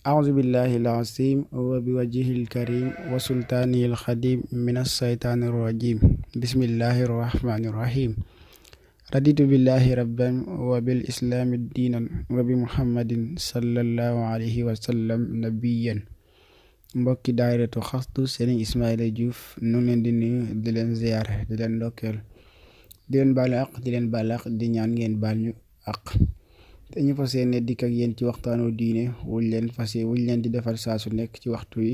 أعوذ بالله العظيم وبوجهه الكريم وسلطانه الخديم من الشيطان الرجيم بسم الله الرحمن الرحيم رضيت بالله ربا وبالإسلام دينا وبمحمد صلى الله عليه وسلم نبيا mbokki daayiratu xastu serigne ismaila diouf nu leen di nuyu di leen ziyaar di leen ndokkeel di leen baalu àq di leen baal àq di ñaan ngeen baal ñu àq te ñu fas yéene dikk ak yéen ci waxtaanu diine wuñ leen di defal saa su nekk ci waxtu wi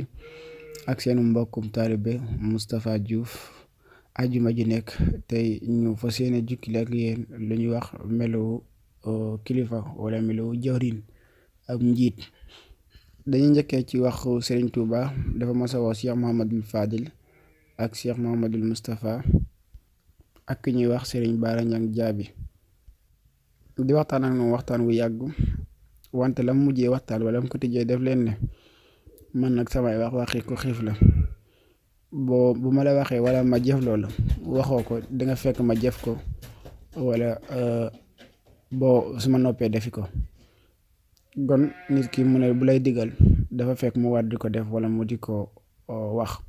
ak seenu mbokkum taalibe Moustapha Diouf ajuma ji nekk tey ñu fas yéene jukkile ak yéen lu ñuy wax melowu kilifa wala melowu jawrin ak njiit. dañuy njëkkee ci waxu Serigne Touba dafa mas a woo Cheikh Mouhamadul Fadil ak Cheikh Mouhamadul Moustapha ak ki ñuy wax Serigne Bara Ñang Jaabi di waxtaan ak moom waxtaan wu yàgg wante la mujjee waxtaan wala mu ko tijjee def leen ne man nag samay waxi ko xiif la bu ma la waxee wala ma jëf loolu waxoo ko danga fekk ma jëf ko wala boo su ma noppee defi ko. gon nit ki mu ne bu lay digal dafa fekk mu war di ko def wala mu di ko wax.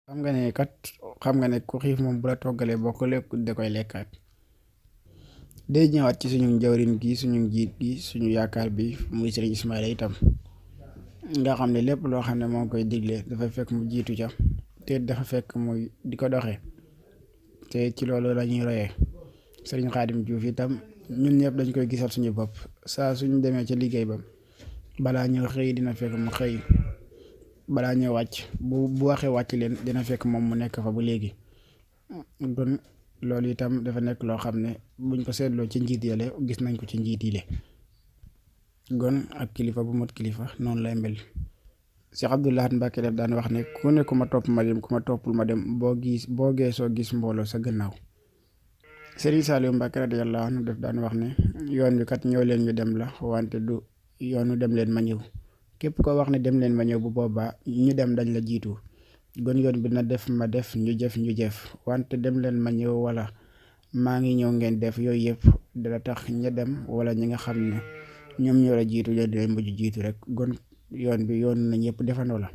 xam nga ne ku xiif moom bu la toggalee boo ko lekk da koy lekkaat. day ñëwaat ci suñu jawrin gi suñu njiit gi suñu yaakaar bi muy Serigne Ismaila itam nga xam ne lépp loo xam ne moo koy digle dafa fekk mu jiitu ca te dafa fekk muy di ko doxee te ci loolu la ñuy royee. Serigne Khadim Diouf itam ñun ñëpp dañ koy gisal suñu bopp saa suñu demee ca liggéey ba balaa ñëw xëy dina fekk mu xëy balaa ñëw wàcc bu waxee wàcc leen dina fekk moom mu nekk fa ba léegi. kon loolu itam dafa nekk loo xam ne buñ ko seetloo ci njiit yale gis nañ ko ci njiit yi le gon ak kilifa bu mot kilifa noonu lay mel. Cheikh Abdoulahat Mbacke def daan wax ne ku ne ku ma topp ma dem ku ma toppul ma dem boo geesoo gis mbooloo sa gannaaw. Serigne Saliou Mbacke radiyallahu anhu def daan wax ne yoon wi kat ñëw leen ñu dem la wante du yoonu dem leen ma ñëw képp ko wax ne dem leen ma ñëw bu boobaa ñu dem dañ la jiitu. gon yoon bi na def ma def ñu jëf wante dem leen ma ñëw wala maa ngi ñëw ngeen def yooyu yëpp dana tax ña dem wala ñi nga xam ne ñoom ñoo la jiitu leen di mujj jiitu rek gon yoon bi yoon na ñëpp defandoo la.